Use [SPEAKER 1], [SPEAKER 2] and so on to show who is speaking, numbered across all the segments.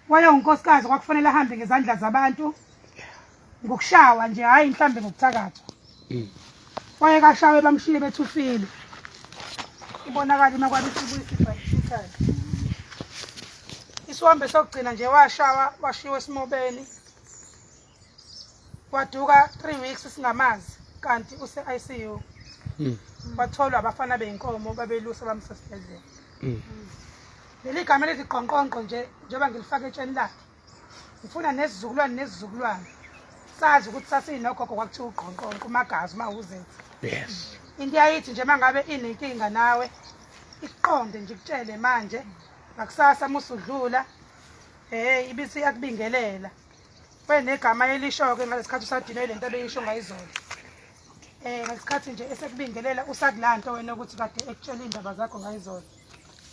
[SPEAKER 1] Wayewunkosikazi kwakufanele ahambe ngezandla zabantu ngokushawa nje hhayi mhlambe ngokuthakathwa. Wayekashawe bamshiye bethi ufile. Ibonakala uma kwabe isibuya isikhali. Isiwombe sokugcina nje washawa washiwa esimobeni. Waduka 3 weeks singamazi kanti use ICU. Watholwa abafana beyinkomo babelusa bamsa esibhedlela. Leli gama elithi qonqonqo nje njengoba ngilifaka etsheni lakhe. Ngifuna nesizukulwane nesizukulwane sazi ukuthi sasinogogo kwakuthiwa ugqonqonqo umagazi uma uzenza.
[SPEAKER 2] Yes.
[SPEAKER 1] Into yayithi nje mangabe inenkinga nawe ikuqonde nje ikutshele manje ngakusasa musudlula eh ibisi yakubingelela. Wenegama elisho-ke ngalesikhathi usadinwe lento ebeyisho ngayizolo. Ngesikhathi nje esekubingelela usakulanto wena ukuthi kade ekutshela iy'ndaba zakho ngayizolo.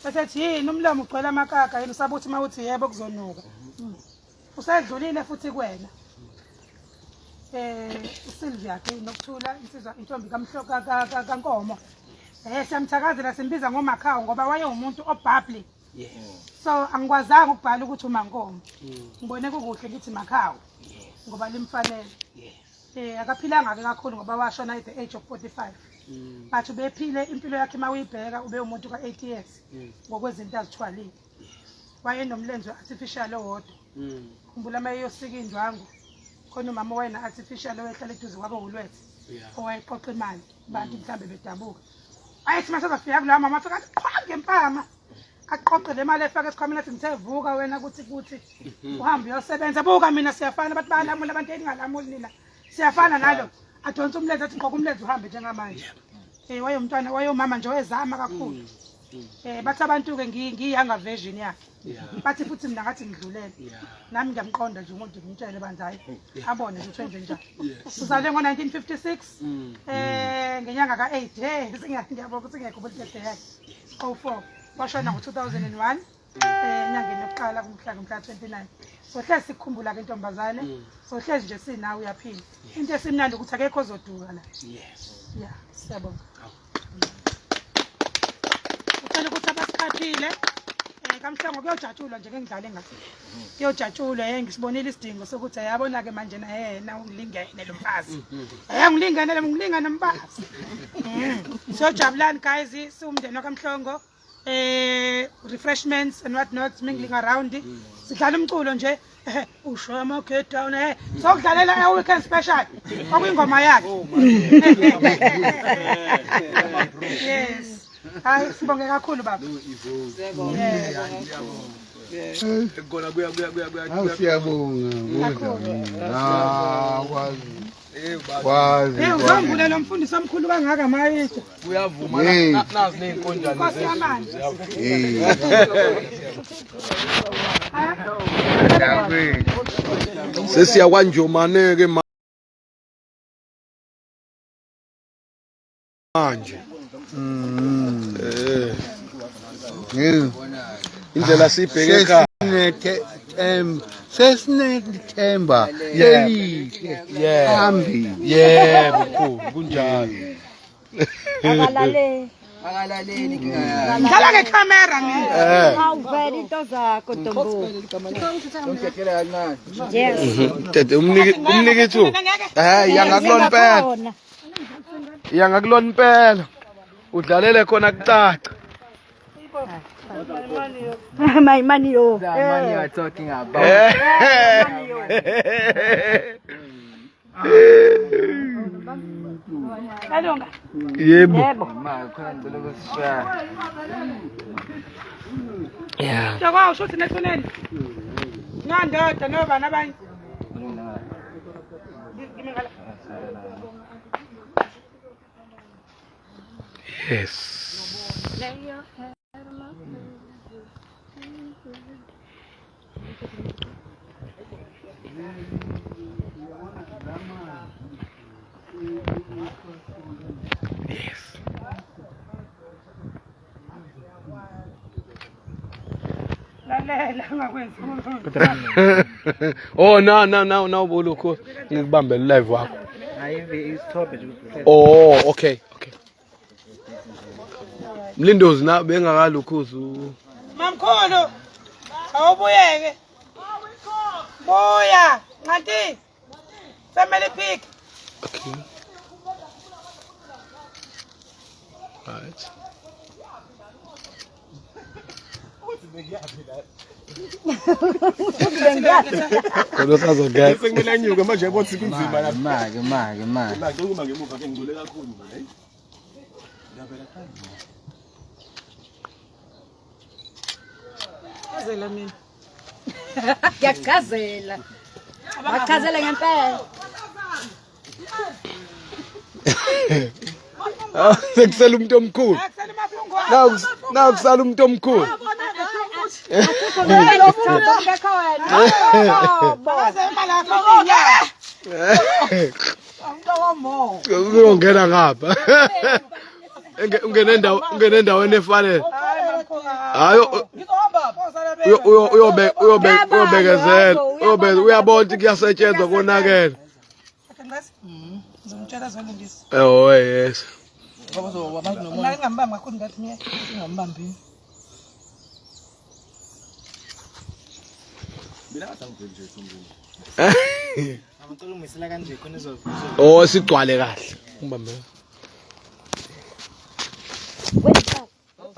[SPEAKER 1] Bese ethi yini umlomo ugcwele amakaka yini usabuthi uma uthi yebo kuzonuka. Usedlulile futhi kuwena. uSylvia ke nokuthula insizwa intombi kaMhloka kaNkomo. Siyamthakazela simbiza ngoMakhawu ngoba wayewumuntu obubbly.
[SPEAKER 2] Yes.
[SPEAKER 1] So angikwazanga ukubhala ukuthi uMaNkomo. Ngibone kukuhle ngithi Makhawu. Ngoba limfanele.
[SPEAKER 2] Yes.
[SPEAKER 1] Akaphilanga ke kakhulu ngoba washona at the age of 45. But ubephile impilo yakhe uma uyibheka ube umuntu ka-80 years ngokwezinto azithwalile. Wayenomlenze we-artificial owodwa. Khumbula uma eyosika indwangu khona umama owayena artificial owayehlala eduze kwabo Woolworths owayeqoqa imali abantu mhlambe bedabuka. Ayethi mase azofika kulowa mama afika athi qhwa ngempama. Aqoqe le mali efake esikhwameni athi ngithe vuka wena kuthi kuthi uhambe uyosebenza buka mina siyafana bathi bayalamula abantu eningalamuli nina siyafana nalo adonse umlenze athi ngqoka umlenze uhambe njengamanje. Wayewumntwana wayewumama nje wayezama kakhulu. Bathi abantu-ke ngiyi-younger version yakhe. Bathi futhi mina ngathi ngidlulele. Nami ngiyamqonda nje umuntu ngimtshele bandla hayi abone nje ukuthi wenze njani. Uzalwe ngo-1956 ngenyanga ka-8 hey ngiyabonga ukuthi ngiyakhumbula ibirthday yakhe 04 washona ngo-2001 enyangeni yokuqala kumhla ngomhla 29. Sohlezi sikukhumbula ke ntombazane, sohlezi nje sinawe uyaphila. Into esimnandi ukuthi akekho ozoduka la.
[SPEAKER 2] Yes.
[SPEAKER 1] Yeah, siyabonga. Ucela ukuthi abasikhaphile kaMhlongo kuyojatshulwa nje ngengidlale ngathi. Kuyojatshulwa ngisibonile isidingo sokuthi yabona ke manje na yena ungilingene lo mfazi. Ngilingene lo ngilingene mfazi. Siyojabulani guys siwumndeni wakaMhlongo. Refreshments and what not mingling around. Sidlala umculo nje usho ama get down sokudlalela e weekend special okuyingoma yakhe. Yes. Hayi sibonge kakhulu baba.
[SPEAKER 2] Kona kuya kuya kuya kuya.
[SPEAKER 3] Hawu siyabonga kodwa. Ah kwazi. Kwazi.
[SPEAKER 1] Uzongibulala lo mfundisi omkhulu kangaka mayitha.
[SPEAKER 2] Kuyavuma
[SPEAKER 3] Hey.
[SPEAKER 2] nazi nezinkonjane
[SPEAKER 1] Nkosi yamanzi.
[SPEAKER 3] Eh.
[SPEAKER 2] Sesiya kwaNjomane ke manje. Indlela sibheke ekhaya.
[SPEAKER 3] Sesinethemba elihle phambili.
[SPEAKER 2] Yebo mkhulu kunjalo.
[SPEAKER 4] Akalaleli.
[SPEAKER 5] Akalaleli inkinga yakhe.
[SPEAKER 1] Ngidlala ngecamera mina.
[SPEAKER 4] Awuvele into zakho ntombo.
[SPEAKER 5] Ngiyakela kancane.
[SPEAKER 4] Yes.
[SPEAKER 2] Tete umniki umniki ithuba. Yangakulona impela.
[SPEAKER 4] Khona.
[SPEAKER 2] Yangakulona impela. Udlalele khona kucaca.
[SPEAKER 4] My money yo.
[SPEAKER 5] The money you are talking about.
[SPEAKER 1] Kalunga.
[SPEAKER 2] Yebo.
[SPEAKER 4] Yebo.
[SPEAKER 5] Ma khona ngicela ukusishaya.
[SPEAKER 2] Yeah.
[SPEAKER 1] Njengoba usho ukuthi nethuneni. Nandoda nobani abanye. Ngime ngala.
[SPEAKER 2] Yes. Yes.
[SPEAKER 1] Lalela ungakwenzi.
[SPEAKER 2] Oh no no no no bolokhu ngikubambele live wakho.
[SPEAKER 5] Hayi isithombe nje kuphela.
[SPEAKER 2] Oh okay okay. Mlindozi na bengakalukhuzu.
[SPEAKER 1] Mamkhulu. Awubuyeke. Buya, Nqanti. Family pic.
[SPEAKER 2] Okay. Right. Khona usazongena.
[SPEAKER 6] Sekumele anyuke manje yabo ukuthi kunzima lapha.
[SPEAKER 5] Make make make.
[SPEAKER 6] Manje uma ngemuva ke ngigcwele kakhulu mina. Hey. Ngiyavela phansi.
[SPEAKER 1] Chazela mina.
[SPEAKER 4] Ngiyachazela. Bachazela ngempela.
[SPEAKER 2] Ah, sekusela umuntu omkhulu.
[SPEAKER 1] Akusele mafungwane.
[SPEAKER 2] Naku nakusala umuntu omkhulu.
[SPEAKER 4] Akukho ngeke isithombe ungekho wena.
[SPEAKER 1] Akaze imali yakho inyanga.
[SPEAKER 2] Uzongena ngapha. Ungene endawo ungene endaweni efanele.
[SPEAKER 1] Hayi mamkhulu.
[SPEAKER 2] Hayi uyobe uyobe uyobekezela. Uyobe uyabona ukuthi kuyasetshenzwa konakele.
[SPEAKER 1] Ngizomtshela azolungisa.
[SPEAKER 2] Oh yes.
[SPEAKER 1] Mina ngingambambi kakhulu ngathi mina ngingambambi.
[SPEAKER 6] Mina ngathi angiveli nje ethumbini.
[SPEAKER 5] Ngicela ungisela kanje khona izovuza.
[SPEAKER 2] Oh sigcwale kahle. Ungibambe.